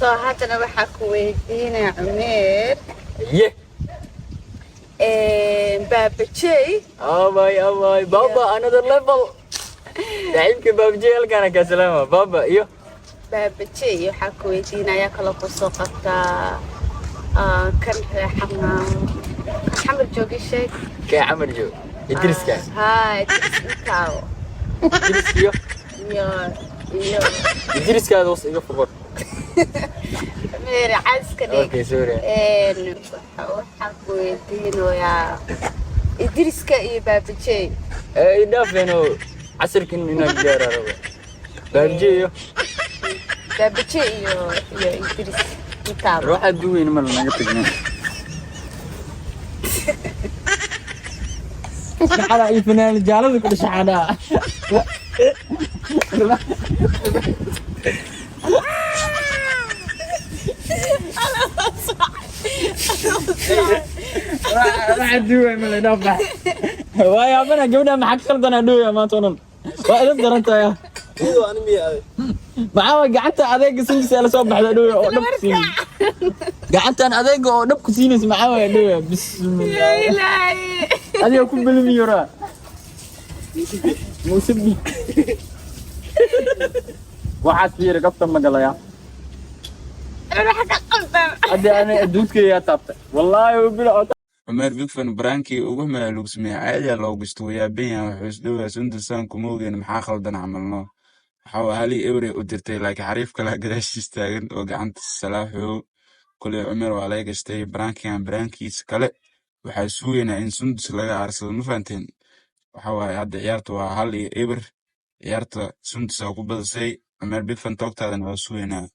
So haddana waxaa ku weydiinaya, Cumeer, Ye. Baabajey. Abay, abay, baba, another level. Saaxiibka Baabajey halkaana kaa salaama baba iyo Baabajey waxaa ku weydiinaya kaloo kusoo qabtaa, kan xamar, xamar joogi, sheeg. Kee Camar joog? Idriska? Ha, Idris intaawo. Idris iyo Iyo Idriskaada hoos iga foqor. Cumeer, caaska dhig. Okay, sorry. Waxaa ku weydiinayaa Idriska iyo Baabajey. Ee, idhaafeeno casirkan inaan gaara rabo. Baabajey iyo Baabajey iyo Idris intaaba. Ruuxa duweyn ma naga tagnaa. Maxaa iyo fanaan jaalada ku dhashay xadhaa? Waxa duway ma la dhaaf. Waa yaabana gabadha, maxaa ka khaldanaa dhooya maanta oo dhan? Waa idin daran tahay. Maxaa waay gacanta adeega sinkiisa la soo baxda dhooya oo dhab ku siinaysa? Gacantan adeega oo dhab ku siinaysa maxaa waay dhooya? Bismillah. Ilaahay. Adiga ku belmi yora. Muuse bi. Waxaas fiiri, kaftan ma galaya. Waxa ka qaldan. Hadda ana adduunkaygaa taabtay. Wallaahi bila. Cumeer Bigfan prank-kii ugu xumaa lagu sameeyey, caadi loo gashto, waa yaaban yahay. Wuxuu isdhowaa Sundus-aan kuma ogeyn, maxaa khaldan camalno. Waxa uu hal iyo ewer u dirtay, laakiin xariif kale gadaashiis taagan oo gacanta salaaxo. Koley Cumeer waa laga gashtay prank-kan. Prank-kiisa kale waxaa sugaynaa in Sundus laga aarsado, ma fahanteen? Waxa waaye hadda ciyaarta waa 1-0, ciyaarta Sundus aa ku badisay. Cumeer Bigfan toogtaadana waa sugaynaa.